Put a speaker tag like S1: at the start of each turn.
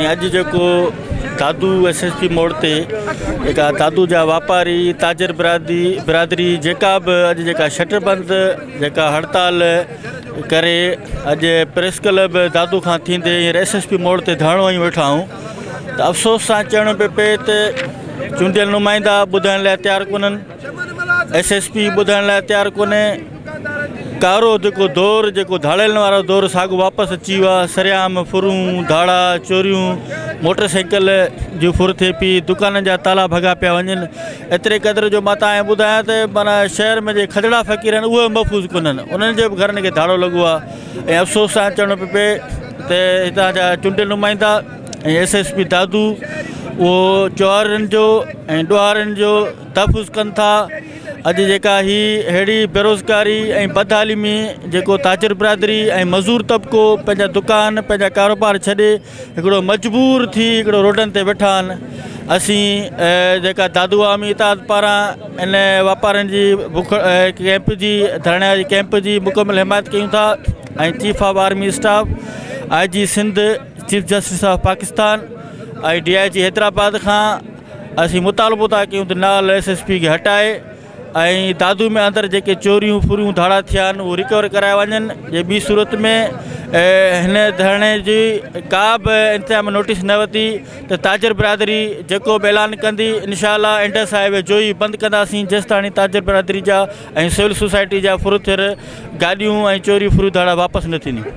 S1: ۽ اڄ جيڪو Dadu S S P موڙ تي جيڪا دادو جا واپاري تاجر برادري برادري جيڪا به اڄ جيڪا شٽر بند جيڪا هڙتال ڪري اڄ پريس ڪلب دادو کان ٿيندي هينئر ايس ايس پي موڙ تي ڌرڻو هنيو ويٺا آهيون ته افسوس سان چوڻو پيو پئي ته چونڊيل نمائندا ٻڌڻ لاء تيار ڪونهن ايس ايس پي ٻڌڻ لاء تيار ڪونهي ڪارو جيڪو دور جيڪو ڌاڙيلن وارو دور ساڳو واپس اچي ويو آهي سرعام ڦرون ڌاڙا چوريون موٽر سائيڪل جي ڦر ٿئي پئي دڪانن جا تالا ڀڳا پيا وڃن ايتري قدر جو مان تان کي ٻڌايان ته معنيٰ شهر ۾ جي کدڙا فقير آهن اهي محفوظ ڪونهن انهن جي به گهرن کي ڌاڙو لڳو آهي ۽ افسوس سان چوڻو پيو پئي ته هتان جا چونڊيل نمائندا ۽ ايس ايس پي دادو اهو چورن جو ۽ ڏوهارين جو تحفظ ڪن ٿا اڄ جيڪا هي ههڙي بيروزگاري ۽ بدحالي ۾ جيڪو تاجر برادري ۽ مزور طبقو پنهنجا دڪان پنهنجا ڪاروبار ڇڏي هڪڙو مجبور ٿي هڪڙو روڊن تي ويٺا آهن اسين جيڪا دادو عوامي اتحاد پاران ان واپارين جي بک ڪيمپ جي ڌرڻي جي ڪيمپ جي مڪمل حمايت ڪيون ٿا ۽ chief of army staff I G Sindh chief justice of Pakistan ۽ D I G Hyderabad کان اسين مطالبو ٿا ڪيون ته نااهل ايس ايس پي کي هٽائي ۽ دادو ۾ اندر جيڪي چوريون ڦريون ڌاڙا ٿيا آهن اهي رڪور ڪرايا وڃن جي ٻي صورت ۾ هن ڌرڻي جي ڪا به انتظام نوٽيس نه ورتي ته تاجر برادري جيڪو به اعلان ڪندي انشاء الله انڊس هاء وي جو ئي بند ڪنداسين جيستاڻي تاجر برادري جا ۽ سول سوسائٽي جا ڦر ٿيل گاڏيون ۽ چوريون ڦريون ڌاڙا واپس نه ٿينديون.